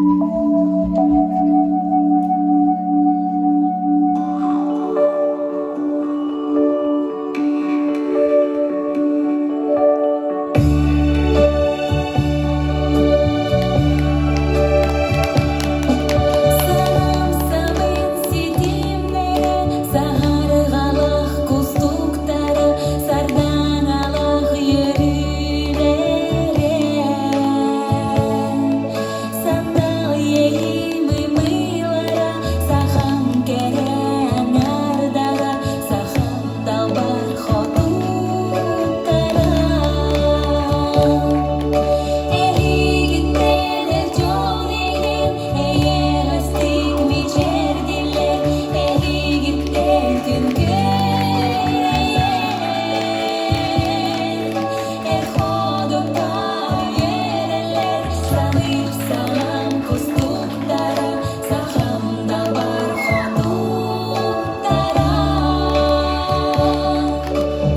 Санам ситимнэрэ, саһарҕалаах кустуктара, сардаҥалаах үөрүүлэрэ. Сандал иэйиим-ымыылара, сахам кэрэ аҥардара, сахам далбар хотуттара. Эһигиттэн эр дьон иһин эйэҕэстик мичээрдилэр, эһигиттэн күн күөрэйэр. Эр ходуттар үөрэллэр, саныыр саҥам кустуктара, сахам далбар хотуттара.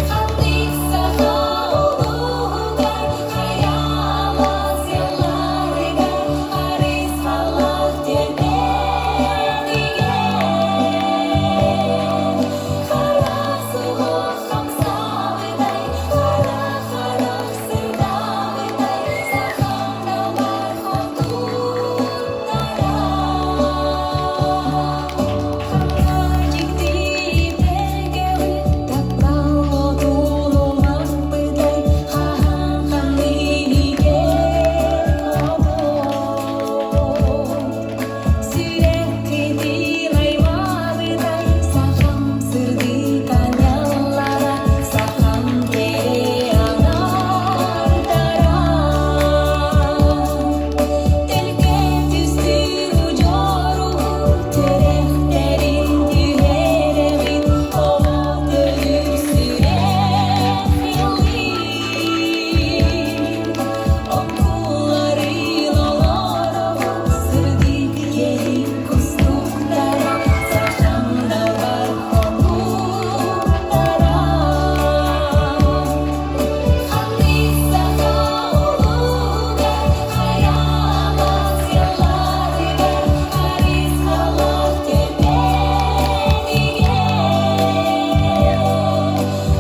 Ханнык саха улууһугар, хайаалаах сылларыгар, харысхаллаах түбэтигэр хара суһуох хамсаабытай, хара харах сырдаабытай, сахам далбар хотуттара. Сахам кэрэ аҥардара Төлкө түстүүр удьуоругун Түрэхтэрин түһэрэбин Оҕо төрүүр сүрэх ыллыыр Оккуларын олоробун Сырдык иэйик кустуктара Сахам далбар хотуттара. Ханнык саха улуугар, хайаҕас сылларыгар, харысхаллаах түбэтигэр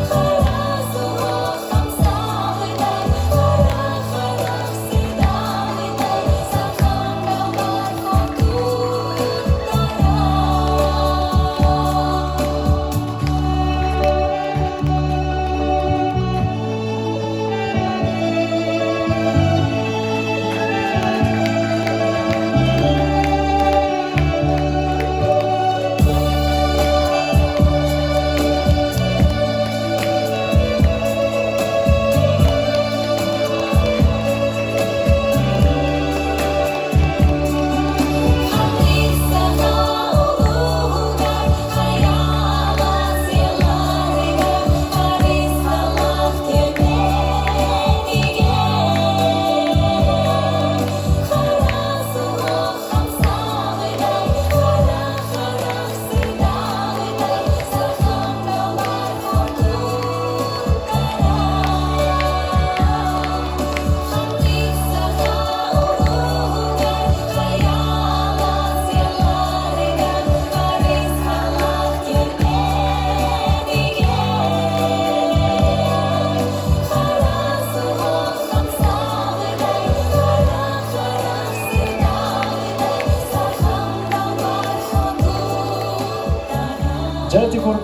хара суһуох хамсаабытай, хара харах сырдаабытай, сахам далбар хотуттара. Ханнык саха улууһугар, хайаҕас сылларыгар, харысхаллаах түбэтигэр хара суһуох хамсаабытай, хара харах сырдаабытай, сахам далбар хотуттара. Ханнык саха улууһугар, хайаҕас сылларыгар, харысхаллаах түбэтигэр хара суһуох хамсаабытай, хара харах сырдаабытай, сахам далбар хотуттара. Дьэ, ити курдук